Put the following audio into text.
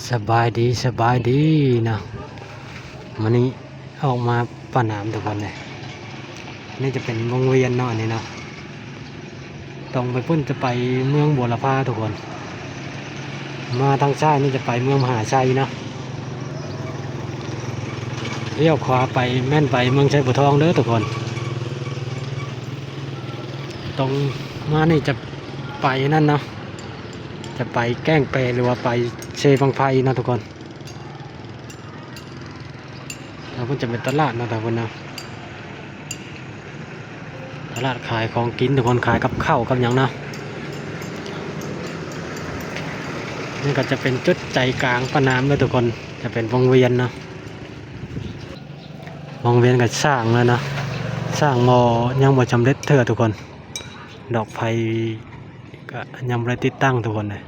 ສະບາຍດີ ສະບາຍດີເນາະ. ມື້ນີ້ອອກມາປານນ້ຳທຸກຄົນເດ້. ອັນນີ້ຈະເປັນວົງວຽນເນາະ ອັນນີ້ເນາະ. ຕົງໄປພຸ້ນຈະໄປເມືອງບົວລະພາທຸກຄົນ. ມາທາງຊ້າຍນີ້ຈະໄປເມືອງມະຫາໄຊເນາະ. ລ້ຽວຂວາໄປແມ່ນໄປເມືອງໄຊບົວທອງເດີທຸກຄົນ. ຕົງມານີ້ຈະໄປນັ້ນເນາະ. ຈະໄປແກ້ງແປ ຫຼືວ່າໄປເຊບັ້ງໄຟເນາະທຸກຄົນ. ທາງພຸ້ນຈະເປັນຕະຫຼາດເນາະ ທາງພຸ້ນເນາະ. ຕະຫຼາດຂາຍຂອງກິນທຸກຄົນ ຂາຍກັບເຂົ້າກັບຫຍັງເນາະ. ນີ້ກໍຈະເປັນຈຸດໃຈກາງປານນ້ຳເດີທຸກຄົນ ຈະເປັນວົງວຽນເນາະ. ວົງວຽນກໍສ້າງແລ້ວເນາະ ສ້າງບໍ່ ຍັງບໍ່ສຳເລັດເທື່ອທຸກຄົນ. ດອກໄຟກໍຍັງບໍ່ໄດ້ຕິດຕັ້ງທຸກຄົນເດ້.